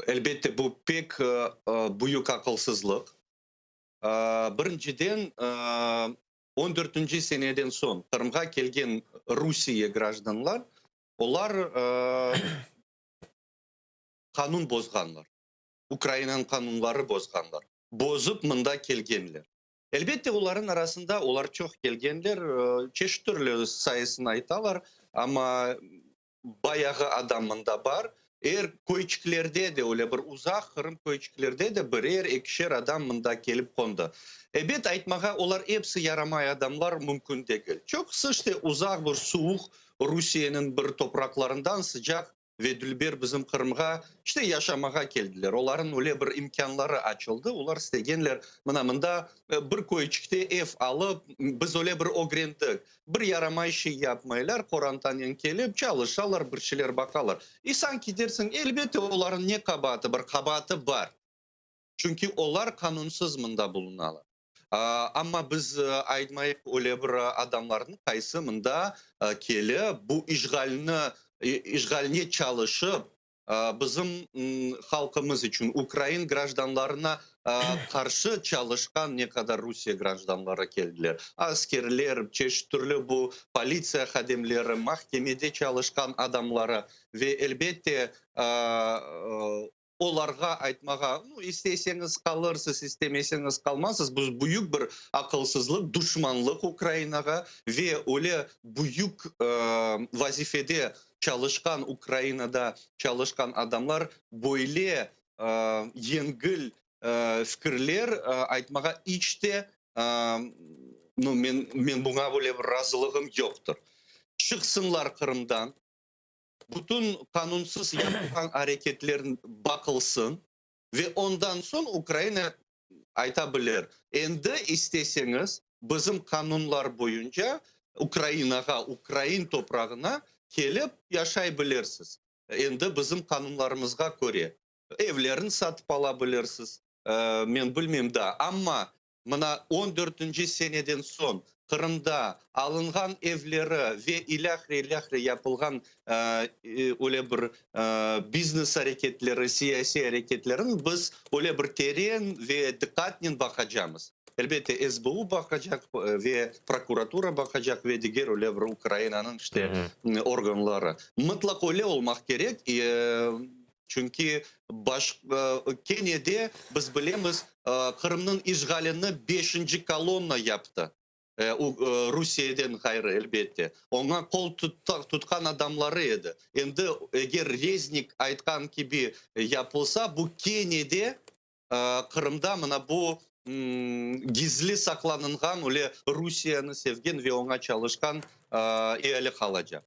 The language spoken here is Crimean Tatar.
Elbette, bu pek büyük aqılsızlıq. Birinciden, on dörtünci seneden soñ Qırımğa kelgen Rusiye grajdanlar, olar qanun bozğanlar, Ukrainanıñ qanunları bozğanlar, bozıp mında kelgenler. Elbette, olarnıñ arasında, olar çoq kelgenler, çeşit türlü sayısını aytalar, amma bayağı adam mında bar. Er köyçiklerde de, öyle bir uzaq Qırım köyçiklerde de birer, ekişer adam mında kelip qondı. Ebet, aytmağa, olar episi yaramay adamlar mümkün degil. Çoqusı işte uzaq bir suvuq Rusiyeniñ bir topraqlarından sıcaq ve dülber bizim Qırımğa işte yaşamağa keldiler. Olarnıñ öyle bir imkânları açıldı, olar istegenler mına mında bir köyçikte ev alıp, biz öyle bir ögrendik, bir yaramay şey yapmaylar, qorantanen kelip çalışalar, bir şeyler baqalar. İ sanki dersiñ, elbette olarnıñ ne qabaatı bar, qabaatı bar, çünki olar qanunsız mında bulunalar. Amma biz aytmayıq öyle bir adamlarnı, qaysı mında kelip, bu işğalni, işğalne çalışıp, bizim halqımız içün, ukrain grajdanlarına qarşı çalışqan ne qadar Rusiye grajdanları keldiler. Askerler, çeşit türlü bu politsiya hadimleri, mahkemede çalışqan adamları ve elbette olarğa aytmağa, nu, isteseñiz qalırsız, istemeseñiz qalmazsız, bu büyük bir aqılsızlıq, duşmanlıq Ukrainağa ve öyle büyük vazifede çalışqan, Ukrainada çalışqan adamlar böyle yengil fikirler aytmağa iç te, nu, men, men buña böyle bir razılığım yoqtır. Çıqsınlar Qırımdan. Bütün qanunsız yapılğan areketler baqılsın ve ondan soñ Ukraina ayta bilir, endi isteseñiz, bizim qanunlar boyunca Ukrainağa, ukrain toprağına kelip yaşay bilirsiz. Endi bizim qanunlarımızğa köre evlerini satıp ala bilirsiz, men bilmeyim daa, amma Mına on dörtünci seneden soñ Qırımda alınğan evleri ve ilâhre, ilâhre yapılğan öyle bir biznes areketleri, siyasiy areketlerini biz öyle bir teren ve diqqatnen baqacamız. Elbette, SBU baqacaq ve prokuratura baqacaq ve diger öyle bir Ukrainanıñ işte organları. Mıtlaq öyle olmaq kerek. Çünki baş, kene de biz bilemiz, Qırımnıñ işğalini beşinci kolonna yaptı, Rusiyeden ğayrı, elbette. Oña qol tutqan adamları edi. Endi eger Reznik aytqan kibi yapılsa, bu kene de Qırımda mına bu gizli saqlanınğan, öyle Rusiyeni sevgen ve oña çalışqan eali qalacaq.